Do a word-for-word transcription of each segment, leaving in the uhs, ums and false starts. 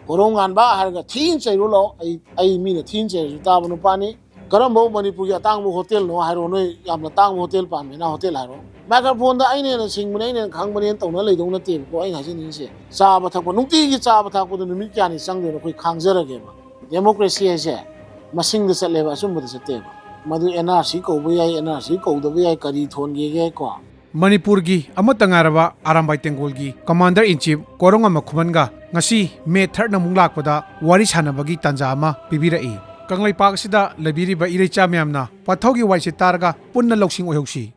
ꯀꯣꯔꯧꯉꯥꯟꯕ ꯍꯥꯏꯔꯒ ꯊꯤꯅ ꯆꯩꯔꯨ ꯂꯥꯛꯑꯣ꯫ ꯑꯩ ꯑꯩ ꯃꯤꯅ ꯊꯤꯅ ꯆꯩꯔꯁꯨ ꯇꯥꯕ ꯅꯨꯄꯥꯅꯤ꯫ ꯀꯔꯝꯕ ꯃꯅꯤꯄꯨꯔꯒꯤ ꯑꯇꯥꯡꯕ ꯍꯣꯇꯦꯜꯅꯣ ꯍꯥꯏꯔꯣ, ꯅꯣꯏ ꯌꯥꯝꯅ ꯇꯥꯡꯕ ꯍꯣꯇꯦꯜ ꯄꯥꯝꯃꯦꯅ ꯍꯣꯇꯦꯜ ꯍꯥꯏꯔꯣ꯫ ꯃꯥꯏꯀ꯭ꯔꯣꯐꯣꯟꯗ ꯑꯩꯅ ꯍꯦꯟꯅ ꯁꯤꯡꯕꯅꯤ, ꯑꯩꯅ ꯍꯦꯟꯅ ꯈꯪꯕꯅꯤꯅ ꯇꯧꯅ ꯂꯩꯗꯧ ꯅꯠꯇꯦꯕꯀꯣ꯫ ꯑꯩꯅ ꯍꯥꯏꯖꯅꯤꯡꯉꯤꯁꯦ, ꯆꯥꯕ ꯊꯛꯄ ꯅꯨꯡꯇꯤꯒꯤ ꯆꯥꯕ ꯊꯛꯄꯗ ꯅꯨꯃꯤꯠ ꯀꯌꯥꯅꯤ ꯆꯪꯗꯣꯏꯅꯣ? ꯑꯩꯈꯣꯏ ꯈꯥꯡꯖꯔꯒꯦꯕ꯫ ꯗꯦꯃꯣꯀ꯭ꯔꯦꯁꯤ ꯍꯥꯏꯁꯦ ꯃꯁꯤꯡꯗ ꯆꯠꯂꯦꯕ, ꯑꯆꯨꯝꯕꯗ ꯆꯠꯇꯦꯕ꯫ ꯃꯗꯨ ꯑꯦꯟ ꯑꯥꯔ ꯁꯤ ꯀꯧꯕ ꯌꯥꯏ, ꯑꯦꯟ ꯑꯥꯔ ꯁꯤ ꯀꯧꯗꯕ ꯌꯥꯏ, ꯀꯔꯤ ꯊꯣꯟꯒꯦꯒꯦ ꯀꯣ꯫ ꯃꯅꯤꯄꯨꯔꯒꯤ ꯑꯃꯠꯇ ꯉꯥꯏꯔꯕ ꯑꯔꯥꯝꯕꯥꯏ ꯇꯦꯡꯒꯣꯜꯒꯤ ꯀꯃꯥꯟꯗꯔ ꯏꯟ ꯆꯤꯐ ꯀꯣꯔꯧꯉꯥꯟꯕ ꯈꯨꯃꯟꯒ ꯉꯁꯤ ꯃꯦ ꯊꯥꯔꯠꯅ ꯑꯃꯨꯛ ꯂꯥꯛꯄꯗ ꯋꯥꯔꯤ ꯁꯥꯟꯅꯕꯒꯤ ꯇꯥꯟꯖꯥ ꯑꯃ ꯄꯤꯕꯤꯔꯛꯏ꯫ ꯀꯪꯂꯩꯄꯥꯛ ꯑꯁꯤꯗ ꯂꯩꯕꯤꯔꯤꯕ ꯏꯔꯩꯆꯥ ꯃꯌꯥꯝꯅ ꯋꯥꯊꯧꯒꯤ ꯋꯥꯏꯁꯤꯠ ꯇꯥꯔꯒ ꯄꯨꯟꯅ ꯂꯧꯁꯤꯡ ꯑꯣꯏꯍꯧꯁꯤ꯫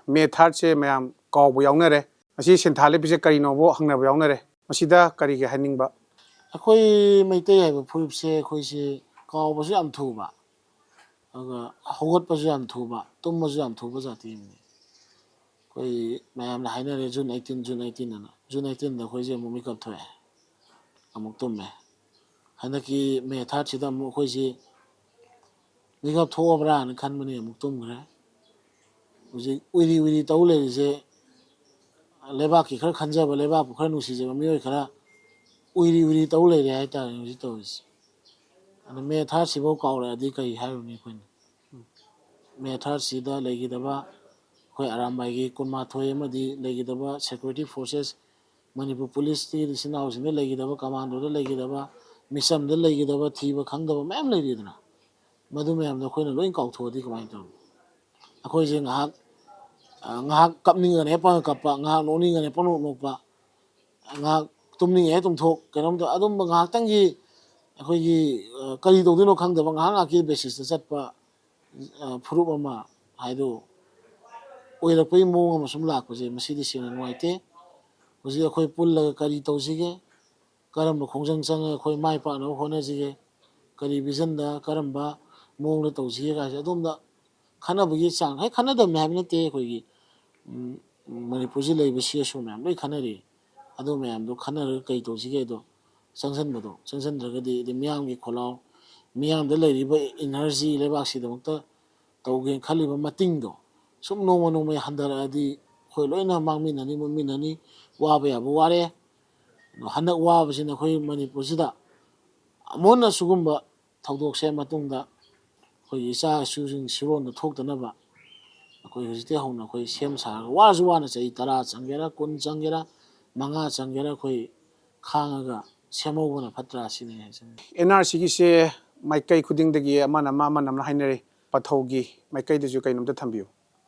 ꯃꯦ ꯊꯥꯔꯠꯁꯦ ꯃꯌꯥꯝ ꯀꯥꯎꯕ ꯌꯥꯎꯅꯔꯦ꯫ ꯉꯁꯤ ꯁꯤꯟꯊꯥ ꯂꯦꯞꯄꯤꯁꯦ ꯀꯔꯤꯅꯣꯕꯨ ꯍꯪꯅꯕ ꯌꯥꯎꯅꯔꯦ꯫ ꯃꯁꯤꯗ ꯀꯔꯤꯒꯤ ꯍꯥꯏꯅꯤꯡꯕ? ꯑꯩꯈꯣꯏ ꯃꯩꯇꯩ ꯍꯥꯏꯕ ꯐꯨꯔꯨꯞꯁꯦ ꯑꯩꯈꯣꯏꯁꯦ ꯀꯥꯎꯕꯁꯨ ꯌꯥꯝ ꯊꯨꯕ, ꯑꯗꯨꯒ ꯍꯧꯒꯠꯄꯁꯨ ꯌꯥꯝ ꯊꯨꯕ, ꯇꯨꯝꯕꯁꯨ ꯌꯥꯝ ꯊꯨꯕ ꯖꯥꯇꯤ ꯑꯃꯅꯤ꯫ ꯑꯩꯈꯣꯏ ꯃꯌꯥꯝꯅ ꯍꯥꯏꯅꯔꯦ, "June eighteen, June eighteen" ꯑꯅ꯫ June eighteen ꯗ ꯑꯩꯈꯣꯏꯁꯦ ꯑꯃꯨꯛ ꯃꯤꯀꯞ ꯊꯣꯛꯑꯦ, ꯑꯃꯨꯛ ꯇꯨꯝꯃꯦ꯫ ꯍꯟꯗꯛꯀꯤ ꯃꯦ ꯊꯥꯔꯠꯁꯤꯗ ꯑꯃꯨꯛ ꯑꯩꯈꯣꯏꯁꯤ ꯃꯤꯀꯞ ꯊꯣꯛꯑꯕ꯭ꯔꯥꯅ ꯈꯟꯕꯅꯤ, ꯑꯃꯨꯛ ꯇꯨꯝꯈ꯭ꯔꯦ꯫ ꯍꯧꯖꯤꯛ ꯎꯏꯔꯤ ꯎꯏꯔꯤ ꯇꯧ ꯂꯩꯔꯤꯁꯦ, ꯂꯩꯕꯥꯛꯀꯤ ꯈꯔ ꯈꯟꯖꯕ, ꯂꯩꯕꯥꯛꯄꯨ ꯈꯔ ꯅꯨꯡꯁꯤꯖꯕ ꯃꯤꯑꯣꯏ ꯈꯔ ꯎꯏꯔꯤ ꯎꯏꯔꯤ ꯇꯧ ꯂꯩꯔꯦ ꯍꯥꯏꯇꯥꯔꯦ ꯍꯧꯖꯤꯛ ꯇꯧꯔꯤꯁꯦ꯫ ꯑꯗꯣ ꯃꯦ ꯊꯥꯔꯠꯁꯤꯐꯥꯎ ꯀꯥꯎꯔꯛꯑꯗꯤ ꯀꯔꯤ ꯍꯥꯏꯔꯨꯅꯤ ꯑꯩꯈꯣꯏꯅ? ꯃꯦ ꯊꯥꯔꯠꯁꯤꯗ ꯂꯩꯈꯤꯗꯕ ꯑꯩꯈꯣꯏ ꯑꯔꯥꯝꯕꯥꯏꯒꯤ ꯀꯨꯟꯃꯥꯊꯣꯏ ꯑꯃꯗꯤ ꯂꯩꯈꯤꯗꯕ security forces, ꯃꯅꯤꯄꯨꯔ ꯄꯨꯂꯤꯁꯀꯤ ꯏꯆꯤꯟ ꯏꯅꯥꯎꯁꯤꯡꯗ ꯂꯩꯈꯤꯗꯕ, ꯀꯃꯥꯟꯗꯣꯗ ꯂꯩꯈꯤꯗꯕ, ꯃꯤꯆꯝꯗ ꯂꯩꯈꯤꯗꯕ, ꯊꯤꯕ ꯈꯪꯗꯕ ꯃꯌꯥꯝ ꯂꯩꯔꯤꯗꯅ, ꯃꯗꯨ ꯃꯌꯥꯝꯗꯣ ꯑꯩꯈꯣꯏꯅ ꯂꯣꯏ ꯀꯥꯎꯊꯣꯛꯑꯗꯤ ꯀꯃꯥꯏꯅ ꯇꯧꯅꯤ? ꯑꯩꯈꯣꯏꯁꯦ ꯉꯥꯏꯍꯥꯛ, ꯑ, ꯉꯥꯏꯍꯥꯛ ꯀꯞꯅꯤꯡꯉꯒꯅ ꯍꯦꯛ ꯄꯪꯀꯞ ꯀꯞꯄ, ꯉꯥꯏꯍꯥꯛ ꯅꯣꯛꯅꯤꯡꯉꯒꯅ ꯍꯦꯛ ꯄꯪꯅꯣꯛ ꯅꯣꯛꯄ, ꯉꯥꯏꯍꯥꯛ ꯇꯨꯝꯅꯤꯡꯉꯦ ꯍꯦꯛ ꯇꯨꯝꯊꯣꯛ, ꯀꯩꯅꯣꯝꯇ ꯑꯗꯨꯝꯕ ꯉꯥꯏꯍꯥꯛꯇꯪꯒꯤ ꯑꯩꯈꯣꯏꯒꯤ, ꯑ, ꯀꯔꯤ ꯇꯧꯗꯣꯏꯅꯣ ꯈꯪꯗꯕ ꯉꯥꯏꯍꯥꯛ ꯉꯥꯏꯍꯥꯛꯀꯤ ꯕꯦꯁꯤꯁꯇ ꯆꯠꯄ, ꯑ, ꯐꯨꯔꯨꯞ ꯑꯃ ꯍꯥꯏꯗꯣ ꯑꯣꯏꯔꯛꯄꯒꯤ ꯃꯑꯣꯡ ꯑꯃ ꯁꯨꯝ ꯂꯥꯛꯄꯁꯦ, ꯃꯁꯤꯗꯤ ꯁꯦꯡꯅ ꯅꯨꯡꯉꯥꯏꯇꯦ꯫ ꯍꯧꯖꯤꯛ ꯑꯩꯈꯣꯏ ꯄꯨꯜꯂꯒ ꯀꯔꯤ ꯇꯧꯁꯤꯒꯦ? ꯀꯔꯝꯕ ꯈꯣꯡꯖꯪ ꯆꯪꯉꯒ ꯑꯩꯈꯣꯏ ꯃꯥꯏ ꯄꯥꯛꯅꯕ ꯍꯣꯠꯅꯁꯤꯒꯦ? ꯀꯔꯤ ꯚꯤꯖꯟꯗ, ꯀꯔꯝꯕ ꯃꯑꯣꯡꯗ ꯇꯧꯁꯤꯒꯦ ꯀꯥꯏꯁꯦ ꯑꯗꯣꯝꯗ ꯈꯟꯅꯕꯒꯤ ꯆꯥꯡ, ꯍꯦꯛ ꯈꯟꯅꯗꯕꯅꯤ ꯍꯥꯏꯕ ꯅꯠꯇꯦ꯫ ꯑꯩꯈꯣꯏꯒꯤ, ꯎꯝ, ꯃꯅꯤꯄꯨꯔꯁꯤ ꯂꯩꯔꯤꯕ ꯁꯤ ꯑꯦꯁ ꯑꯣ ꯃꯌꯥꯝ ꯂꯣꯏ ꯈꯟꯅꯔꯤ꯫ ꯑꯗꯨ ꯃꯌꯥꯝꯗꯣ ꯈꯟꯅꯔꯒ ꯀꯔꯤ ꯇꯧꯁꯤꯒꯦ ꯑꯗꯣ ꯆꯪꯁꯤꯟꯕꯗꯣ, ꯆꯪꯁꯤꯟꯗ꯭ꯔꯒꯗꯤ ꯑꯗꯩ ꯃꯤꯌꯥꯝꯒꯤ ꯈꯣꯜꯂꯥꯎ, ꯃꯤꯌꯥꯝꯗ ꯂꯩꯔꯤꯕ ꯏꯅꯔꯖꯤ ꯂꯩꯕꯥꯛꯁꯤꯗꯃꯛꯇ ꯇꯧꯒꯦꯅ ꯈꯜꯂꯤꯕ ꯃꯇꯤꯡꯗꯣ ꯁꯨꯝ ꯅꯣꯡꯃ ꯅꯣꯡꯃꯒꯤ ꯍꯟꯊꯔꯛꯑꯗꯤ ꯑꯩꯈꯣꯏ ꯂꯣꯏꯅ ꯃꯥꯡꯃꯤꯟꯅꯅꯤ, ꯃꯨꯠꯃꯤꯟꯅꯅꯤ, ꯋꯥꯕ ꯌꯥꯕ ꯋꯥꯔꯦ, ꯍꯟꯗꯛ ꯋꯥꯕꯁꯤꯅ ꯑꯩꯈꯣꯏ ꯃꯅꯤꯄꯨꯔꯁꯤꯗ ꯑꯃꯨꯛ ꯍꯟꯅ ꯁꯤꯒꯨꯝꯕ ꯊꯧꯗꯣꯛꯁꯦ ꯃꯇꯨꯡꯗ ꯑꯩꯈꯣꯏꯒꯤ ꯏꯆꯥ ꯏꯁꯨꯁꯤꯡ ꯁꯨꯔꯣꯟꯗ ꯊꯣꯛꯇꯅꯕ ꯑꯩꯈꯣꯏ ꯍꯧꯖꯤꯛꯇꯤ ꯍꯧꯅ ꯑꯩꯈꯣꯏ ꯁꯦꯝ ꯁꯥꯔꯒ ꯋꯥꯔꯁꯨ ꯋꯥꯅ ꯆꯍꯤ ꯇꯔꯥ ꯆꯪꯒꯦꯔꯥ, ꯀꯨꯟ ꯆꯪꯒꯦꯔꯥ, ꯃꯉꯥ ꯆꯪꯒꯦꯔꯥ, ꯑꯩꯈꯣꯏ ꯈꯥꯡꯉꯒ ꯁꯦꯝꯍꯧꯕꯅ ꯐꯠꯇ꯭ꯔꯥ ꯁꯤꯅꯤ ꯑꯩ ꯍꯥꯏꯖꯅꯤꯡꯉꯤ꯫ ꯑꯦꯟ ꯑꯥꯔ ꯁꯤꯒꯤꯁꯦ ꯃꯥꯏꯀꯩ ꯈꯨꯗꯤꯡꯗꯒꯤ ꯑꯃꯅ ꯑꯃ, ꯑꯃꯅ ꯑꯃ ꯍꯥꯏꯅꯔꯤ꯫ ꯄꯟꯊꯧꯒꯤ ꯃꯥꯏꯀꯩꯗꯁꯨ ꯀꯩꯅꯣꯝꯇ ꯊꯝꯕꯤꯌꯨ꯫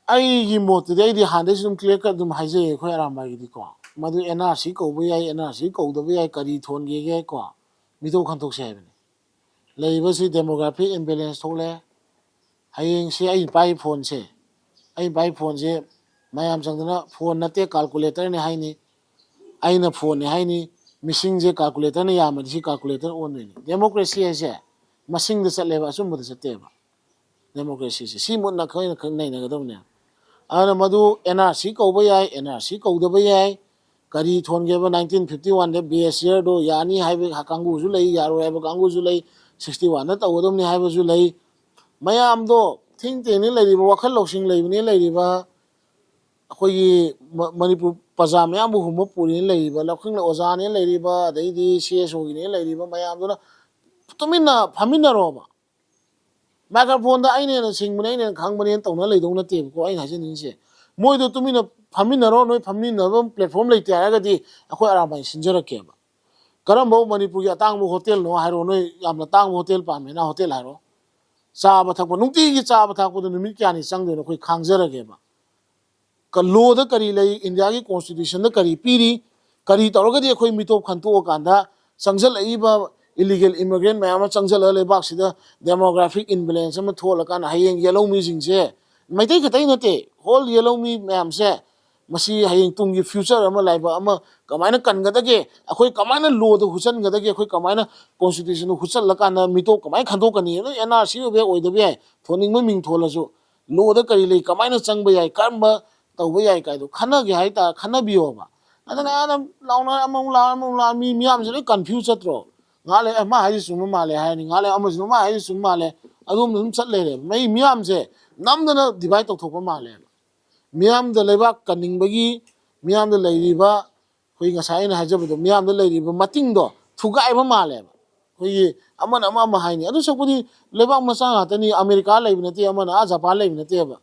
ꯑꯩꯒꯤ ꯃꯣꯠꯇꯗꯤ ꯑꯩꯗꯤ ꯍꯥꯟꯅꯗꯩꯁꯨ ꯑꯗꯨꯝ ꯀ꯭ꯂꯤꯌꯥꯔ ꯀꯠ ꯑꯗꯨꯝ ꯍꯥꯏꯖꯩꯌꯦ ꯑꯩꯈꯣꯏ ꯑꯔꯥꯝꯕꯥꯏꯒꯤꯗꯤꯀꯣ꯫ ꯃꯗꯨ ꯑꯦꯟ ꯑꯥꯔ ꯁꯤ ꯀꯧꯕ ꯌꯥꯏ, ꯑꯦꯟ ꯑꯥꯔ ꯁꯤ ꯀꯧꯗꯕ ꯌꯥꯏ, ꯀꯔꯤ ꯊꯣꯟꯒꯦꯒꯦ ꯀꯣ, ꯃꯤꯇꯣꯞ ꯈꯟꯊꯣꯛꯁꯦ ꯍꯥꯏꯕꯅꯤ꯫ ꯂꯩꯔꯤꯕꯁꯤ ꯗꯦꯃꯣꯒ꯭ꯔꯥꯐꯤꯛ ꯏꯝꯕꯦꯂꯦꯟꯁ ꯊꯣꯛꯂꯦ꯫ ꯍꯌꯦꯡꯁꯤ ꯑꯩꯅ ꯄꯥꯏꯔꯤ ꯐꯣꯟꯁꯦ, ꯑꯩꯅ ꯄꯥꯏꯔꯤ ꯐꯣꯟꯁꯦ ꯃꯌꯥꯝ ꯆꯪꯗꯅ ꯐꯣꯟ ꯅꯠꯇꯦ ꯀꯥꯜꯀꯨꯂꯦꯇꯔꯅꯤ ꯍꯥꯏꯅꯤ, ꯑꯩꯅ ꯐꯣꯟꯅꯤ ꯍꯥꯏꯅꯤ, ꯃꯤꯁꯤꯡꯁꯦ ꯀꯥꯜꯀꯨꯂꯦꯇꯔꯅ ꯌꯥꯝꯃꯗꯤ ꯁꯤ ꯀꯥꯜꯀꯨꯂꯦꯇꯔ ꯑꯣꯟꯗꯣꯏꯅꯤ꯫ ꯗꯦꯃꯣꯀ꯭ꯔꯦꯁꯤ ꯍꯥꯏꯁꯦ ꯃꯁꯤꯡꯗ ꯆꯠꯂꯦꯕ, ꯑꯆꯨꯝꯕꯗ ꯆꯠꯇꯦꯕ꯫ ꯗꯦꯃꯣꯀ꯭ꯔꯦꯁꯤꯁꯦ ꯁꯤ ꯃꯨꯟꯅ ꯑꯩꯈꯣꯏꯅ ꯈꯪ ꯅꯩꯅꯒꯗꯕꯅꯦ꯫ ꯑꯗꯨꯅ ꯃꯗꯨ ꯑꯦꯟ ꯑꯥꯔ ꯁꯤ ꯀꯧꯕ ꯌꯥꯏ, ꯑꯦꯟ ꯑꯥꯔ ꯁꯤ ꯀꯧꯗꯕ ꯌꯥꯏ, ꯀꯔꯤ ꯊꯣꯟꯒꯦꯕ? ꯅꯥꯏꯟꯇꯤꯟ ꯐꯤꯐꯇꯤ ꯋꯥꯟꯗ ꯕꯦꯁ ꯌꯔꯗꯣ ꯌꯥꯅꯤ ꯍꯥꯏꯕ ꯀꯥꯡꯕꯨꯁꯨ ꯂꯩ, ꯌꯥꯔꯣꯏ ꯍꯥꯏꯕ ꯀꯥꯡꯕꯨꯁꯨ ꯂꯩ, ꯁꯤꯛꯁꯇꯤ ꯋꯥꯟꯗ ꯇꯧꯒꯗꯕꯅꯤ ꯍꯥꯏꯕꯁꯨ ꯂꯩ꯫ ꯃꯌꯥꯝꯗꯣ ꯊꯤꯡ ꯇꯦꯡꯅꯤ ꯂꯩꯔꯤꯕ, ꯋꯥꯈꯜ ꯂꯧꯁꯤꯡ ꯂꯩꯕꯅꯤ ꯂꯩꯔꯤꯕ, ꯑꯩꯈꯣꯏꯒꯤ ꯃ- ꯃꯅꯤꯄꯨꯔ ꯄ꯭ꯔꯖꯥ ꯃꯌꯥꯝꯕꯨ ꯍꯨꯝꯕ ꯄꯨꯔꯤꯅ ꯂꯩꯔꯤꯕ, ꯂꯧꯈꯤꯡꯂ ꯑꯣꯖꯥꯅꯦ ꯂꯩꯔꯤꯕ, ꯑꯗꯩꯗꯤ ꯁꯤ ꯑꯦꯁ ꯑꯣꯒꯤꯅꯦ ꯂꯩꯔꯤꯕ ꯃꯌꯥꯝꯗꯨꯅ ꯇꯨꯃꯤꯟꯅ ꯐꯝꯃꯤꯟꯅꯔꯣꯕ꯫ ꯃꯥꯏꯀ꯭ꯔꯣꯐꯣꯟꯗ ꯑꯩꯅ ꯍꯦꯟꯅ ꯁꯤꯡꯕꯅꯦ, ꯑꯩꯅ ꯍꯦꯟꯅ ꯈꯪꯕꯅꯦꯅ ꯇꯧꯅ ꯂꯩꯗꯧ ꯅꯠꯇꯦꯕꯀꯣ꯫ ꯑꯩꯅ ꯍꯥꯏꯖꯅꯤꯡꯉꯤꯁꯦ, ꯃꯣꯏꯗꯣ ꯇꯨꯃꯤꯟꯅ ꯐꯝꯃꯤꯟꯅꯔꯣ꯫ ꯅꯣꯏ ꯐꯝꯃꯤꯟꯅꯕ ꯄ꯭ꯂꯦꯠꯐꯣꯝ ꯂꯩꯇꯦ ꯍꯥꯏꯔꯒꯗꯤ ꯑꯩꯈꯣꯏ ꯑꯔꯥꯃꯥꯏ ꯁꯤꯟꯖꯔꯛꯀꯦꯕ꯫ ꯀꯔꯝꯕ ꯃꯅꯤꯄꯨꯔꯒꯤ ꯑꯇꯥꯡꯕ ꯍꯣꯇꯦꯜꯅꯣ ꯍꯥꯏꯔꯣ, ꯅꯣꯏ ꯌꯥꯝꯅ ꯇꯥꯡꯕ ꯍꯣꯇꯦꯜ ꯄꯥꯝꯃꯦꯅ ꯍꯣꯇꯦꯜ ꯍꯥꯏꯔꯣ꯫ ꯆꯥꯕ ꯊꯛꯄ, ꯅꯨꯡꯇꯤꯒꯤ ꯆꯥꯕ ꯊꯛꯄꯗ ꯅꯨꯃꯤꯠ ꯀꯌꯥꯅꯤ ꯆꯪꯗꯣꯏꯅꯣ ꯑꯩꯈꯣꯏ ꯈꯥꯡꯖꯔꯒꯦꯕ꯫ ꯀ- ꯂꯣꯗ ꯀꯔꯤ ꯂꯩ, ꯏꯟꯗꯤꯌꯥꯒꯤ ꯀꯣꯟꯁꯇꯤꯇ꯭ꯌꯨꯁꯟꯗ ꯀꯔꯤ ꯄꯤꯔꯤ, ꯀꯔꯤ ꯇꯧꯔꯒꯗꯤ ꯑꯩꯈꯣꯏ ꯃꯤꯇꯣꯞ ꯈꯟꯇꯣꯛꯑꯀꯥꯟꯗ ꯆꯪꯁꯤꯜꯂꯛꯏꯕ ꯏꯂꯤꯒꯦꯜ ꯏꯃꯤꯒ꯭ꯔꯦꯟ ꯃꯌꯥꯝ ꯑꯃ ꯆꯪꯁꯤꯜꯂꯒ ꯂꯩꯕꯥꯛꯁꯤꯗ ꯗꯦꯃꯣꯒ꯭ꯔꯥꯐꯤꯛ ꯏꯝꯕꯦꯂꯦꯟꯁ ꯑꯃ ꯊꯣꯛꯍꯜꯂꯀꯥꯟꯗ ꯍꯌꯦꯡ ꯌꯦꯜꯍꯧ ꯃꯤꯁꯤꯡꯁꯦ, ꯃꯩꯇꯩ ꯈꯛꯇꯒꯤ ꯅꯠꯇꯦ, ꯍꯣꯜ ꯌꯦꯜꯍꯧ ꯃꯤ ꯃꯌꯥꯝꯁꯦ, ꯃꯁꯤ ꯍꯌꯦꯡ ꯇꯨꯡꯒꯤ ꯐ꯭ꯌꯨꯆꯔ ꯑꯃ, ꯂꯥꯏꯕꯛ ꯑꯃ ꯀꯃꯥꯏꯅ ꯀꯟꯒꯗꯒꯦ, ꯑꯩꯈꯣꯏ ꯀꯃꯥꯏꯅ ꯂꯣꯗ ꯍꯨꯠꯆꯟꯒꯗꯒꯦ, ꯑꯩꯈꯣꯏ ꯀꯃꯥꯏꯅ ꯀꯣꯟꯁꯇꯤꯇ꯭ꯌꯨꯁꯟꯗ ꯍꯨꯠꯆꯜꯂꯀꯥꯟꯗ ꯃꯤꯇꯣꯞ ꯀꯃꯥꯏꯅ ꯈꯟꯗꯣꯛꯀꯅꯤ? ꯑꯗꯨ ꯑꯦꯟ ꯑꯥꯔ ꯁꯤ ꯑꯣꯏꯕ ꯌꯥꯏ, ꯑꯣꯏꯗꯕ ꯌꯥꯏ, ꯊꯣꯟꯅꯤꯡꯕ ꯃꯤꯡ ꯊꯣꯜꯂꯁꯨ ꯂꯣꯗ ꯀꯔꯤ ꯂꯩ, ꯀꯃꯥꯏꯅ ꯆꯪꯕ ꯌꯥꯏ, ꯀꯔꯝꯕ ꯇꯧꯕ ꯌꯥꯏ ꯀꯥꯏꯗꯣ ꯈꯟꯅꯒꯦ ꯍꯥꯏꯇꯥꯔꯦ, ꯈꯟꯅꯕꯤꯌꯣꯕ꯫ ꯑꯗꯨꯅ ꯑꯗꯨꯝ ꯂꯥꯎꯅ ꯑꯃꯨꯛ ꯂꯥꯛ ꯑꯃꯨꯛ ꯂꯥꯛ ꯃꯤ ꯃꯤꯌꯥꯝꯁꯦ ꯂꯣꯏ ꯀꯟꯐ꯭ꯌꯨꯁ ꯆꯠꯇ꯭ꯔꯣ? ꯉꯥꯏꯍꯥꯛ ꯂꯩ "ꯑꯦ, ꯃꯥ ꯍꯥꯏꯁꯦ ꯆꯨꯝꯕ ꯃꯥꯜꯂꯦ" ꯍꯥꯏꯔꯅꯤ, ꯉꯥꯏꯍꯥꯛ ꯂꯩ "ꯑꯃꯁꯤꯅ ꯃꯥ ꯍꯥꯏꯁꯦ ꯆꯨꯝꯕ ꯃꯥꯜꯂꯦ", ꯑꯗꯣꯝꯗ ꯑꯗꯨꯝ ꯆꯠ ꯂꯩꯔꯦꯕ꯫ ꯃꯩ ꯃꯤꯌꯥꯝꯁꯦ ꯅꯝꯗꯅ ꯗꯤꯚꯥꯏꯠ ꯇꯧꯊꯣꯛꯄ ꯃꯥꯜꯂꯦꯕ꯫ ꯃꯤꯌꯥꯝꯗ ꯂꯩꯕꯥꯛ ꯀꯟꯅꯤꯡꯕꯒꯤ, ꯃꯤꯌꯥꯝꯗ ꯂꯩꯔꯤꯕ ꯑꯩꯈꯣꯏ ꯉꯁꯥꯏ ꯑꯩꯅ ꯍꯥꯏꯖꯕꯗꯣ, ꯃꯤꯌꯥꯝꯗ ꯂꯩꯔꯤꯕ ꯃꯇꯤꯡꯗꯣ ꯊꯨꯒꯥꯏꯕ ꯃꯥꯜꯂꯦꯕ꯫ ꯑꯩꯈꯣꯏꯒꯤ ꯑꯃꯅ ꯑꯃ ꯑꯃ ꯍꯥꯏꯅꯤ, ꯑꯗꯨ ꯁꯔꯨꯛꯄꯨꯗꯤ ꯂꯩꯕꯥꯛ ꯃꯆꯥ ꯉꯥꯛꯇꯅꯤ, ꯑꯃꯦꯔꯤꯀꯥ ꯂꯩꯕ ꯅꯠꯇꯦ, ꯑꯃꯅ ꯑꯥ ꯖꯄꯥꯟ ꯂꯩꯕ ꯅꯠꯇꯦꯕ꯫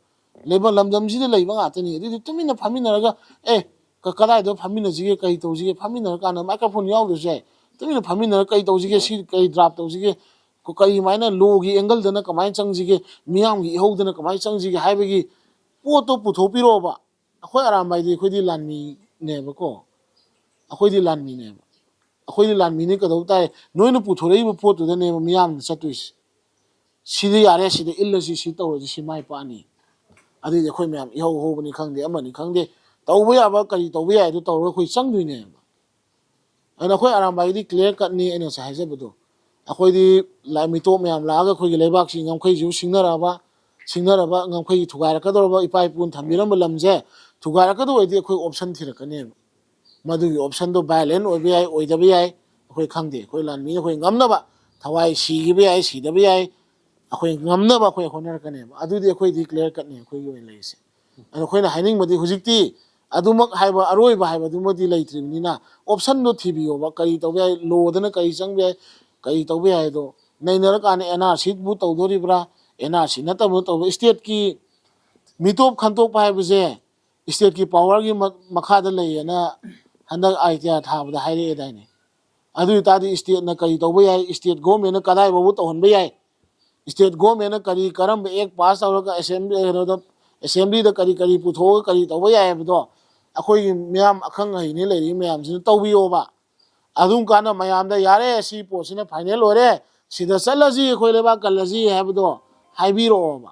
ꯂꯩꯕꯥꯛ ꯂꯝꯗꯝꯁꯤꯗ ꯂꯩꯕ ꯉꯥꯛꯇꯅꯤ꯫ ꯑꯗꯨꯗꯤ ꯇꯨꯃꯤꯟꯅ ꯐꯝꯃꯤꯟꯅꯔꯒ, ꯑꯦ, ꯀ- ꯀꯗꯥꯏꯗ ꯐꯝꯃꯤꯟꯅꯁꯤꯒꯦ, ꯀꯔꯤ ꯇꯧꯁꯤꯒꯦ, ꯐꯝꯃꯤꯟꯅꯔꯀꯥꯟꯗ ꯃꯥꯏꯀ꯭ꯔꯣꯐꯣꯟ ꯌꯥꯎꯗ꯭ꯔꯁꯨ ꯌꯥꯏ, ꯇꯨꯃꯤꯟꯅ ꯐꯝꯃꯤꯟꯅꯔꯒ ꯀꯔꯤ ꯇꯧꯁꯤꯒꯦ, ꯁꯤ ꯀꯔꯤ ꯗ꯭ꯔꯥꯐ ꯇꯧꯁꯤꯒꯦ, ꯀ- ꯀꯔꯤꯃꯥꯏꯅ ꯂꯣꯒꯤ ꯑꯦꯡꯒꯜꯗꯅ ꯀꯃꯥꯏꯅ ꯆꯪꯁꯤꯒꯦ, ꯃꯤꯌꯥꯝꯒꯤ ꯏꯍꯧꯗꯅ ꯀꯃꯥꯏꯅ ꯆꯪꯁꯤꯒꯦ ꯍꯥꯏꯕꯒꯤ ꯄꯣꯠꯇꯣ ꯄꯨꯊꯣꯛꯄꯤꯔꯛꯑꯣꯕ꯫ ꯑꯩꯈꯣꯏ ꯑꯔꯥꯝꯕꯥꯏꯗꯤ ꯑꯩꯈꯣꯏꯗꯤ ꯂꯥꯟꯃꯤꯅꯦꯕꯀꯣ, ꯑꯩꯈꯣꯏꯗꯤ ꯂꯥꯟꯃꯤꯅꯦꯕ꯫ ꯑꯩꯈꯣꯏꯗꯤ ꯂꯥꯟꯃꯤꯅꯤ, ꯀꯩꯗꯧ ꯇꯥꯏ? ꯅꯣꯏꯅ ꯄꯨꯊꯣꯔꯛꯏꯕ ꯄꯣꯠꯇꯨꯗꯅꯦꯕ ꯃꯤꯌꯥꯝꯅ ꯆꯠꯇꯣꯏꯁꯦ꯫ ꯁꯤꯗ ꯌꯥꯔꯦ, ꯁꯤꯗ ꯏꯜꯂꯁꯤ, ꯁꯤ ꯇꯧꯔꯁꯤ, ꯁꯤ ꯃꯥꯏ ꯄꯥꯛꯑꯅꯤ꯫ ꯑꯗꯨꯏꯗꯤ ꯑꯩꯈꯣꯏ ꯃꯌꯥꯝ ꯏꯍꯧ ꯍꯧꯕꯅꯤ ꯈꯪꯗꯦ, ꯑꯃꯅꯤ ꯈꯪꯗꯦ, ꯇꯧꯕ ꯌꯥꯕ ꯀꯔꯤ ꯇꯧꯕ ꯌꯥꯏ ꯑꯗꯨ ꯇꯧꯔꯒ ꯑꯩꯈꯣꯏ ꯆꯪꯗꯣꯏꯅꯦꯕ꯫ ꯑꯗꯨꯅ ꯑꯩꯈꯣꯏ ꯑꯔꯥꯝꯕꯥꯏꯒꯤꯗꯤ ꯀ꯭ꯂꯤꯌꯥꯔ ꯀꯠꯅꯤ ꯑꯩꯅ ꯉꯁꯥꯏ ꯍꯥꯏꯖꯕꯗꯣ꯫ ꯑꯩꯈꯣꯏꯗꯤ ꯂꯥꯏ ꯃꯤꯇꯣꯞ ꯃꯌꯥꯝ ꯂꯥꯛꯑꯒ ꯑꯩꯈꯣꯏꯒꯤ ꯂꯩꯕꯥꯛꯁꯤ ꯉꯝꯈꯩꯁꯨ ꯁꯤꯡꯅꯔꯛꯑꯕ, ꯁꯤꯡꯅꯔꯕ ꯉꯝꯈꯩ ꯊꯨꯒꯥꯏꯔꯛꯀꯗꯧꯔꯕ, ꯏꯄꯥ ꯏꯄꯨꯅ ꯊꯝꯕꯤꯔꯝꯕ ꯂꯝꯁꯦ ꯊꯨꯒꯥꯏꯔꯛꯀꯗꯧꯕ ꯑꯣꯏꯔꯗꯤ ꯑꯩꯈꯣꯏ ꯑꯣꯞꯁꯟ ꯊꯤꯔꯛꯀꯅꯦꯕ꯫ ꯃꯗꯨꯒꯤ ꯑꯣꯞꯁꯟꯗꯣ ꯚꯥꯏꯂꯦꯟ ꯑꯣꯏꯕ ꯌꯥꯏ, ꯑꯣꯏꯗꯕ ꯌꯥꯏ, ꯑꯩꯈꯣꯏ ꯈꯪꯗꯦ꯫ ꯑꯩꯈꯣꯏ ꯂꯥꯟꯃꯤꯅ ꯑꯩꯈꯣꯏ ꯉꯝꯅꯕ ꯊꯋꯥꯏ ꯁꯤꯈꯤꯕ ꯌꯥꯏ, ꯁꯤꯗꯕ ꯌꯥꯏ, ꯑꯩꯈꯣꯏ ꯉꯝꯅꯕ ꯑꯩꯈꯣꯏ ꯍꯣꯠꯅꯔꯛꯀꯅꯦꯕ꯫ ꯑꯗꯨꯗꯤ ꯑꯩꯈꯣꯏꯗꯤ ꯀ꯭ꯂꯤꯌꯥꯔ ꯀꯠꯅꯤ ꯑꯩꯈꯣꯏꯒꯤ ꯑꯣꯏꯅ ꯂꯩꯔꯤꯁꯦ꯫ ꯑꯗꯣ ꯑꯩꯈꯣꯏꯅ ꯍꯥꯏꯅꯤꯡꯕꯗꯤ ꯍꯧꯖꯤꯛꯇꯤ ꯑꯗꯨꯃꯛ ꯍꯥꯏꯕ ꯑꯔꯣꯏꯕ ꯍꯥꯏꯕꯗꯨꯃꯗꯤ ꯂꯩꯇ꯭ꯔꯤꯕꯅꯤꯅ ꯑꯣꯞꯁꯟꯗꯣ ꯊꯤꯕꯤꯌꯣꯕ꯫ ꯀꯔꯤ ꯇꯧꯕ ꯌꯥꯏ, ꯂꯣꯗꯅ ꯀꯔꯤ ꯆꯪꯕ ꯌꯥꯏ, ꯀꯔꯤ ꯇꯧꯕ ꯌꯥꯏ ꯍꯥꯏꯗꯣ ꯅꯩꯅꯔꯀꯥꯟꯗ ꯑꯦꯟ ꯑꯥꯔ ꯁꯤꯕꯨ ꯇꯧꯗꯣꯔꯤꯕ꯭ꯔꯥ, ꯑꯦꯟ ꯑꯥꯔ ꯁꯤ ꯅꯠꯇꯕ ꯇꯧꯕ, ꯏꯁꯇꯦꯠꯀꯤ ꯃꯤꯇꯣꯞ ꯈꯟꯇꯣꯛꯄ ꯍꯥꯏꯕꯁꯦ ꯏꯁꯇꯦꯠꯀꯤ ꯄꯋꯥꯔꯒꯤ ꯃ- ꯃꯈꯥꯗ ꯂꯩꯌꯦꯅ ꯍꯟꯗꯛ ꯑꯥꯏꯗꯤꯌꯥ ꯊꯥꯕꯗ ꯍꯥꯏꯔꯛꯑꯦꯗꯥꯏꯅꯦ꯫ ꯑꯗꯨ ꯑꯣꯏꯇꯥꯔꯗꯤ ꯏꯁꯇꯦꯠꯅ ꯀꯔꯤ ꯇꯧꯕ ꯌꯥꯏ, ꯏꯁꯇꯦꯠ ꯒꯣꯔꯃꯦꯟꯅ ꯀꯗꯥꯏ ꯐꯥꯎꯕ ꯇꯧꯍꯟꯕ ꯌꯥꯏ, ꯏꯁꯇꯦꯠ ꯒꯣꯔꯃꯦꯟꯅ ꯀꯔꯤ ꯀꯔꯝꯕ ꯑꯦꯛ ꯄꯥꯁ ꯇꯧꯔꯒ ꯑꯦꯁꯦꯝꯕ꯭ꯂꯤ ꯀꯩꯅꯣꯗ ꯑꯦꯁꯦꯝꯕ꯭ꯂꯤꯗ ꯀꯔꯤ ꯀꯔꯤ ꯄꯨꯊꯣꯛꯑꯒ ꯀꯔꯤ ꯇꯧꯕ ꯌꯥꯏ ꯍꯥꯏꯕꯗꯣ ꯑꯩꯈꯣꯏꯒꯤ ꯃꯤꯌꯥꯝ ꯑꯈꯪ ꯑꯍꯩꯅꯤ ꯂꯩꯔꯤꯕ ꯃꯌꯥꯝꯁꯤꯅ ꯇꯧꯕꯤꯌꯣꯕ꯫ ꯑꯗꯨꯝ ꯀꯥꯟꯗ ꯃꯌꯥꯝꯗ ꯌꯥꯔꯦ, ꯁꯤ ꯄꯣꯠꯁꯤꯅ ꯐꯥꯏꯅꯦꯜ ꯑꯣꯏꯔꯦ, ꯁꯤꯗ ꯆꯠꯂꯁꯤ, ꯑꯩꯈꯣꯏ ꯂꯩꯕꯥꯛ ꯀꯜꯂꯁꯤ ꯍꯥꯏꯕꯗꯣ ꯍꯥꯏꯕꯤꯔꯛꯑꯣꯕ꯫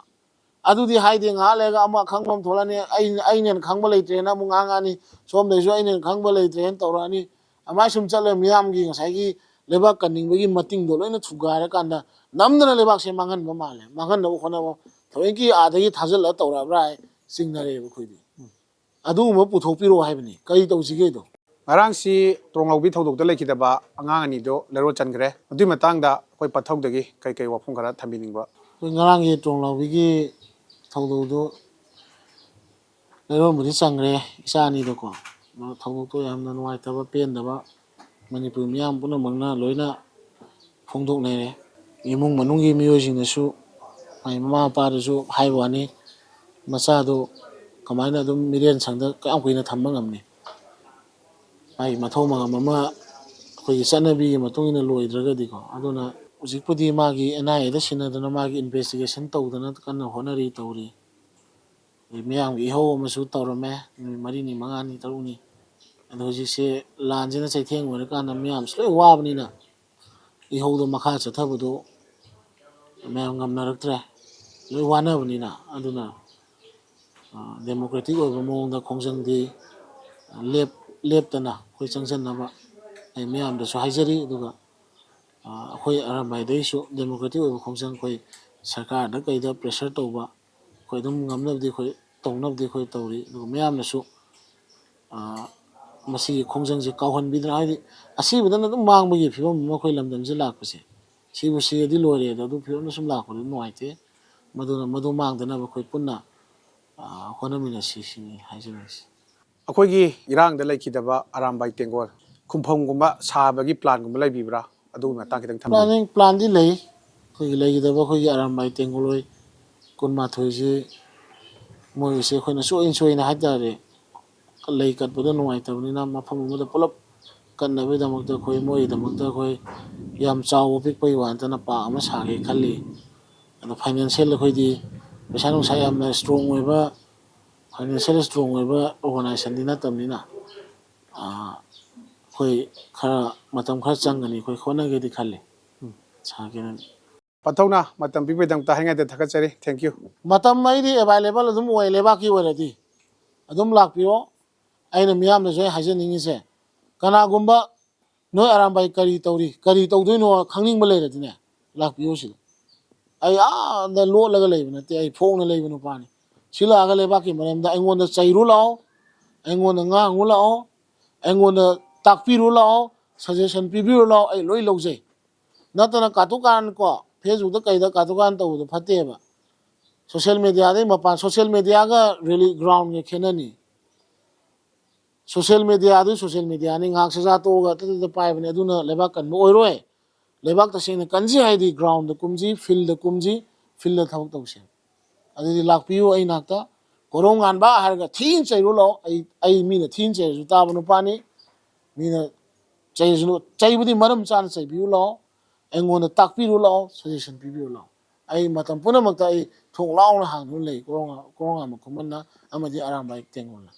ꯑꯗꯨꯗꯤ ꯍꯥꯏꯗꯦ, ꯉꯥꯏꯍꯥꯛ ꯂꯩꯔꯒ ꯑꯃ ꯑꯈꯪꯕ ꯑꯃ ꯊꯣꯛꯂꯛꯑꯅꯤ, ꯑꯩ ꯑꯩꯅ ꯍꯦꯟꯅ ꯈꯪꯕ ꯂꯩꯇ꯭ꯔꯦꯅ ꯑꯃꯨꯛ ꯉꯥꯡꯉꯛꯑꯅꯤ, ꯁꯣꯝꯗꯩꯁꯨ ꯑꯩꯅ ꯍꯦꯟꯅ ꯈꯪꯕ ꯂꯩꯇ꯭ꯔꯦꯅ ꯇꯧꯔꯛꯑꯅꯤ꯫ ꯑꯗꯨꯃꯥꯏꯅ ꯁꯨꯝ ꯆꯠꯂꯒ ꯃꯤꯌꯥꯝꯒꯤ ꯉꯁꯥꯏꯒꯤ ꯂꯩꯕꯥꯛ ꯀꯟꯅꯤꯡꯕꯒꯤ ꯃꯇꯤꯡꯗꯣ ꯂꯣꯏꯅ ꯊꯨꯒꯥꯏꯔꯀꯥꯟꯗ ꯅꯝꯗꯅ ꯂꯩꯕꯥꯛꯁꯦ ꯃꯥꯡꯍꯟꯕ ꯃꯥꯜꯂꯦ꯫ ꯃꯥꯡꯍꯟꯅꯕ ꯍꯣꯠꯅꯕ ꯊꯑꯣꯏꯀꯤ ꯑꯥꯗꯒꯤ ꯊꯥꯖꯤꯜꯂꯒ ꯇꯧꯔꯛꯑꯕ꯭ꯔꯥ ꯍꯥꯏ ꯆꯤꯡꯅꯔꯛꯑꯦꯕ ꯑꯩꯈꯣꯏꯗꯤ꯫ ꯑꯗꯨꯒꯨꯝꯕ ꯄꯨꯊꯣꯛꯄꯤꯔꯛꯑꯣ ꯍꯥꯏꯕꯅꯤ꯫ ꯀꯔꯤ ꯇꯧꯁꯤꯒꯦꯗꯣ? ꯉꯔꯥꯡꯁꯤ ꯇ꯭ꯔꯣꯡꯂꯥꯎꯕꯤ ꯊꯧꯗꯣꯛꯇ ꯂꯩꯈꯤꯗꯕ ꯑꯉꯥꯡ ꯑꯅꯤꯗꯣ ꯂꯩꯔꯣꯜ ꯆꯟꯈ꯭ꯔꯦ꯫ ꯑꯗꯨꯒꯤ ꯃꯇꯥꯡꯗ ꯑꯩꯈꯣꯏ ꯄꯠꯊꯧꯗꯒꯤ ꯀꯩ ꯀꯩ ꯋꯥꯐꯝ ꯈꯔ ꯊꯝꯕꯤꯅꯤꯡꯕ? ꯑꯩꯈꯣꯏ ꯉꯔꯥꯡꯒꯤ ꯇ꯭ꯔꯣꯡꯂꯥꯎꯕꯤꯒꯤ ꯊꯧꯗꯣꯛꯇꯣ ꯂꯩꯔꯣꯜꯕꯨꯗꯤ ꯆꯟꯈ꯭ꯔꯦ, ꯏꯆꯥ ꯑꯅꯤꯗꯣꯀꯣ꯫ ꯊꯧꯗꯣꯛꯇꯣ ꯌꯥꯝꯅ ꯅꯨꯡꯉꯥꯏꯇꯕ, ꯄꯦꯟꯗꯕ ꯃꯅꯤꯄꯨꯔ ꯃꯤꯌꯥꯝ ꯄꯨꯝꯅꯃꯛꯅ ꯂꯣꯏꯅ ꯐꯣꯡꯗꯣꯛꯅꯔꯦ꯫ ꯏꯃꯨꯡ ꯃꯅꯨꯡꯒꯤ ꯃꯤꯑꯣꯏꯁꯤꯡꯅꯁꯨ, ꯃꯥꯒꯤ ꯃꯃꯥ ꯃꯄꯥꯗꯁꯨ ꯍꯥꯏꯕ ꯋꯥꯅꯤ, ꯃꯆꯥꯗꯨ ꯀꯃꯥꯏꯅ ꯑꯗꯨꯝ ꯃꯤꯔꯦꯟ ꯁꯪꯗ ꯀꯌꯥꯝ ꯀꯨꯏꯅ ꯊꯝꯕ ꯉꯝꯅꯤ? ꯃꯥꯒꯤ ꯃꯊꯧ ꯃꯉꯝ ꯑꯃ ꯑꯩꯈꯣꯏꯒꯤ ꯆꯠꯅꯕꯤꯒꯤ ꯃꯇꯨꯡ ꯏꯟꯅ ꯂꯣꯏꯗ꯭ꯔꯒꯗꯤꯀꯣ꯫ ꯑꯗꯨꯅ ꯍꯧꯖꯤꯛꯄꯨꯗꯤ ꯃꯥꯒꯤ ꯑꯦꯟ ꯑꯥꯏ ꯑꯦꯗ ꯁꯤꯟꯅꯗꯅ ꯃꯥꯒꯤ ꯏꯟꯚꯦꯁꯇꯤꯒꯦꯁꯟ ꯇꯧꯗꯅ ꯀꯟꯅ ꯍꯣꯠꯅꯔꯤ, ꯇꯧꯔꯤ꯫ ꯑꯗꯩ ꯃꯌꯥꯝꯒꯤ ꯏꯍꯧ ꯑꯃꯁꯨ ꯇꯧꯔꯝꯃꯦ, ꯅꯨꯃꯤꯠ ꯃꯔꯤꯅꯤ, ꯃꯉꯥꯅꯤ, ꯇꯔꯨꯛꯅꯤ꯫ ꯑꯗꯣ ꯍꯧꯖꯤꯛꯁꯦ ꯂꯥꯟꯁꯤꯅ ꯆꯩꯊꯦꯡ ꯑꯣꯏꯔꯀꯥꯟꯗ ꯃꯌꯥꯝꯁꯨ ꯂꯣꯏ ꯋꯥꯕꯅꯤꯅ, ꯏꯍꯧꯗꯣ ꯃꯈꯥ ꯆꯠꯊꯕꯗꯣ ꯃꯌꯥꯝ ꯉꯝꯅꯔꯛꯇ꯭ꯔꯦ, ꯂꯣꯏ ꯋꯥꯅꯕꯅꯤꯅ꯫ ꯑꯗꯨꯅ ꯗꯦꯃꯣꯀ꯭ꯔꯦꯇꯤꯛ ꯑꯣꯏꯕ ꯃꯑꯣꯡꯗ ꯈꯣꯡꯖꯪꯗꯤ ꯂꯦꯞ ꯂꯦꯞꯇꯅ ꯑꯩꯈꯣꯏ ꯆꯪꯁꯟꯅꯕ ꯑꯩ ꯃꯌꯥꯝꯗꯁꯨ ꯍꯥꯏꯖꯔꯤ꯫ ꯑꯗꯨꯒ ꯑꯩꯈꯣꯏ ꯑꯔꯥꯝꯕꯥꯏꯗꯩꯁꯨ ꯗꯦꯃꯣꯀ꯭ꯔꯦꯇꯤꯛ ꯑꯣꯏꯕ ꯈꯣꯡꯖꯪ, ꯑꯩꯈꯣꯏ ꯁꯔꯀꯥꯔꯗ ꯀꯩꯗ ꯄ꯭ꯔꯦꯁꯔ ꯇꯧꯕ, ꯑꯩꯈꯣꯏ ꯑꯗꯨꯝ ꯉꯝꯅꯕꯗꯤ ꯑꯩꯈꯣꯏ ꯇꯧꯅꯕꯗꯤ ꯑꯩꯈꯣꯏ ꯇꯧꯔꯤ꯫ ꯑꯗꯨꯒ ꯃꯌꯥꯝꯅꯁꯨ ꯃꯁꯤꯒꯤ ꯈꯣꯡꯖꯪꯁꯦ ꯀꯥꯎꯍꯟꯕꯤꯗꯅ, ꯍꯥꯏꯗꯤ ꯑꯁꯤꯕꯗꯅ ꯑꯗꯨꯝ ꯃꯥꯡꯕꯒꯤ ꯐꯤꯕꯝ ꯑꯃ ꯑꯩꯈꯣꯏ ꯂꯝꯗꯝꯁꯦ ꯂꯥꯛꯄꯁꯦ, ꯁꯤꯕꯨ ꯁꯤꯔꯗꯤ ꯂꯣꯏꯔꯦ ꯑꯗꯣ ꯑꯗꯨ ꯐꯤꯕꯝꯗ ꯁꯨꯝ ꯂꯥꯛꯄꯗꯨ ꯅꯨꯡꯉꯥꯏꯇꯦ꯫ ꯃꯗꯨꯅ ꯃꯗꯨ ꯃꯥꯡꯗꯅꯕ ꯑꯩꯈꯣꯏ ꯄꯨꯟꯅ ꯍꯣꯠꯅꯃꯤꯟꯅꯁꯤ ꯁꯤꯅꯤ ꯍꯥꯏꯖꯅꯤꯡꯉꯤꯁꯤ꯫ ꯑꯩꯈꯣꯏꯒꯤ ꯏꯔꯥꯡꯗ ꯂꯩꯈꯤꯗꯕ ꯑꯔꯥꯝꯕꯥꯏ ꯇꯦꯡꯒꯣꯜ ꯈꯨꯟꯐꯝꯒꯨꯝꯕ ꯁꯥꯕꯒꯤ ꯄ꯭ꯂꯥꯟꯒꯨꯝꯕ ꯂꯩꯕꯤꯕ꯭ꯔꯥ? ꯑꯗꯨꯒꯤ ꯃꯇꯥꯡ ꯈꯤꯇꯪ ꯊꯝꯕꯤꯌꯨ꯫ ꯄ꯭ꯂꯥꯟꯅꯤꯡ ꯄ꯭ꯂꯥꯟꯗꯤ ꯂꯩ꯫ ꯑꯩꯈꯣꯏꯒꯤ ꯂꯩꯒꯗꯕ ꯑꯩꯈꯣꯏꯒꯤ ꯑꯔꯥꯝꯕꯥꯏ ꯇꯦꯡꯒꯣꯜꯍꯣꯏ ꯀꯨꯟꯃꯥꯊꯣꯏꯁꯤ, ꯃꯣꯏꯒꯤꯁꯦ ꯑꯩꯈꯣꯏꯅ ꯁꯣꯏꯅ ꯁꯣꯏꯅ ꯍꯥꯏꯇꯥꯔꯦ, ꯂꯩ ꯀꯠꯄꯗ ꯅꯨꯡꯉꯥꯏꯇꯕꯅꯤꯅ ꯃꯐꯝ ꯑꯃꯗ ꯄꯨꯂꯞ ꯀꯠꯅꯕꯒꯤꯗꯃꯛꯇ ꯑꯩꯈꯣꯏ ꯃꯣꯏꯒꯤꯗꯃꯛꯇ ꯑꯩꯈꯣꯏ ꯌꯥꯝ ꯆꯥꯎꯕ ꯄꯤꯛꯄꯒꯤ ꯋꯥ ꯅꯠꯇꯅ ꯄꯥꯛ ꯑꯃ ꯁꯥꯒꯦ ꯈꯜꯂꯤ꯫ ꯑꯗꯣ ꯐꯥꯏꯅꯥꯟꯁꯤꯌꯦꯜ ꯑꯩꯈꯣꯏꯗꯤ ꯄꯩꯁꯥ ꯅꯨꯡꯁꯥ ꯌꯥꯝꯅ ꯏꯁꯇ꯭ꯔꯣꯡ ꯑꯣꯏꯕ, ꯐꯥꯏꯅꯥꯟꯁꯤꯌꯦꯜ ꯏꯁꯇ꯭ꯔꯣꯡ ꯑꯣꯏꯕ ꯑꯣꯔꯒꯅꯥꯏꯖꯦꯁꯟꯗꯤ ꯅꯠꯇꯕꯅꯤꯅ, ꯑꯩꯈꯣꯏ ꯈꯔ ꯃꯇꯝ ꯈꯔ ꯆꯪꯒꯅꯤ, ꯑꯩꯈꯣꯏ ꯍꯣꯠꯅꯒꯦꯗꯤ ꯈꯜꯂꯤ꯫ ꯁꯥꯒꯦꯅ꯫ ꯄꯟꯊꯧꯅ ꯃꯇꯝ ꯄꯤꯕꯒꯤꯗꯃꯛꯇ ꯍꯥꯏꯅꯤꯡꯉꯥꯏꯗ ꯊꯥꯒꯠꯆꯔꯤ꯫ Thank you꯫ ꯃꯇꯝ ꯑꯩꯗꯤ ꯑꯦꯚꯥꯏꯂꯦꯕꯜ ꯑꯗꯨꯝ ꯑꯣꯏ, ꯂꯩꯕꯥꯛꯀꯤ ꯑꯣꯏꯔꯗꯤ ꯑꯗꯨꯝ ꯂꯥꯛꯄꯤꯌꯣ꯫ ꯑꯩꯅ ꯃꯤꯌꯥꯝꯗꯁꯨ ꯑꯩ ꯍꯥꯏꯖꯅꯤꯡꯉꯤꯁꯦ, ꯀꯅꯥꯒꯨꯝꯕ ꯅꯣꯏ ꯑꯔꯥꯝꯕꯥꯏ ꯀꯔꯤ ꯇꯧꯔꯤ, ꯀꯔꯤ ꯇꯧꯗꯣꯏꯅꯣ ꯈꯪꯅꯤꯡꯕ ꯂꯩꯔꯗꯤꯅꯦ, ꯂꯥꯛꯄꯤꯌꯣ ꯁꯤꯗ꯫ ꯑꯩ ꯑꯥꯗ ꯂꯣꯠꯂꯒ ꯂꯩꯕ ꯅꯠꯇꯦ, ꯑꯩ ꯐꯣꯡꯅ ꯂꯩꯕ ꯅꯨꯄꯥꯅꯤ꯫ ꯁꯤ ꯂꯥꯛꯑꯒ ꯂꯩꯕꯥꯛꯀꯤ ꯃꯔꯝꯗ ꯑꯩꯉꯣꯟꯗ ꯆꯩꯔꯨ ꯂꯥꯛꯑꯣ, ꯑꯩꯉꯣꯟꯗ ꯉꯥꯡꯉꯨ ꯂꯥꯛꯑꯣ, ꯑꯩꯉꯣꯟꯗ ꯇꯥꯛꯄꯤꯔꯨ ꯂꯥꯛꯑꯣ, ꯁꯖꯦꯁꯟ ꯄꯤꯕꯤꯔꯨ ꯂꯥꯛꯑꯣ, ꯑꯩ ꯂꯣꯏ ꯂꯧꯖꯩ꯫ ꯅꯠꯇꯅ ꯀꯥꯇꯨ ꯀꯥꯔꯟ ꯀꯣ, ꯐꯦꯁꯕꯨꯛꯇ ꯀꯩꯗ ꯀꯥꯇꯨ ꯀꯥꯔꯟ ꯇꯧꯕꯗꯣ ꯐꯠꯇꯦꯕ꯫ ꯁꯣꯁꯦꯜ ꯃꯦꯗꯤꯌꯥꯗꯩ ꯃꯄꯥꯟ, ꯁꯣꯁꯦꯜ ꯃꯦꯗꯤꯌꯥꯒ ꯔꯦꯂꯤ ꯒ꯭ꯔꯥꯎꯟꯒ ꯈꯦꯠꯅꯅꯤ꯫ ꯁꯣꯁꯤꯌꯦꯜ ꯃꯦꯗꯤꯌꯥꯗꯨ ꯁꯣꯁꯤꯌꯦꯜ ꯃꯦꯗꯤꯌꯥꯅꯤ, ꯉꯥꯏꯍꯥꯛ ꯁꯖꯥ ꯇꯣꯛꯑꯒ ꯇꯠ ꯇꯠ ꯄꯥꯏꯕꯅꯤ, ꯑꯗꯨꯅ ꯂꯩꯕꯥꯛ ꯀꯟꯕ ꯑꯣꯏꯔꯣꯏ꯫ ꯂꯩꯕꯥꯛ ꯇꯁꯦꯡꯅ ꯀꯟꯁꯤ ꯍꯥꯏꯗꯤ ꯒ꯭ꯔꯥꯎꯟꯗ ꯀꯨꯝꯁꯤ, ꯐꯤꯜꯗ ꯀꯨꯝꯁꯤ, ꯐꯤꯜꯗ ꯊꯕꯛ ꯇꯧꯁꯤ꯫ ꯑꯗꯨꯗꯤ ꯂꯥꯛꯄꯤꯌꯨ ꯑꯩ ꯅꯥꯛꯇ꯫ ꯀꯣꯔꯧꯉꯥꯟꯕ ꯍꯥꯏꯔꯒ ꯊꯤꯅ ꯆꯩꯔꯨ ꯂꯥꯛꯑꯣ꯫ ꯑꯩ ꯑꯩ ꯃꯤꯅ ꯊꯤꯅ ꯆꯩꯔꯁꯨ ꯇꯥꯕ ꯅꯨꯄꯥꯅꯤ꯫ ꯃꯤꯅ ꯆꯩꯔꯁꯨ, ꯆꯩꯕꯨꯗꯤ ꯃꯔꯝ ꯆꯥꯅ ꯆꯩꯕꯤꯌꯨ ꯂꯥꯛꯑꯣ꯫ ꯑꯩꯉꯣꯟꯗ ꯇꯥꯛꯄꯤꯔꯨ ꯂꯥꯛꯑꯣ, ꯁꯖꯦꯁꯟ ꯄꯤꯕꯤꯌꯨ ꯂꯥꯛꯑꯣ꯫ ꯑꯩ ꯃꯇꯝ ꯄꯨꯝꯅꯃꯛꯇ ꯑꯩ ꯊꯣꯡ ꯂꯥꯎꯅ ꯍꯥꯡꯗꯨꯅ ꯂꯩ, ꯀꯣꯔꯧꯉꯥꯟꯕ ꯈꯨꯃꯟꯅ ꯑꯃꯗꯤ ꯑꯔꯥꯝꯕꯥꯏ ꯇꯦꯡꯒꯣꯜꯅ꯫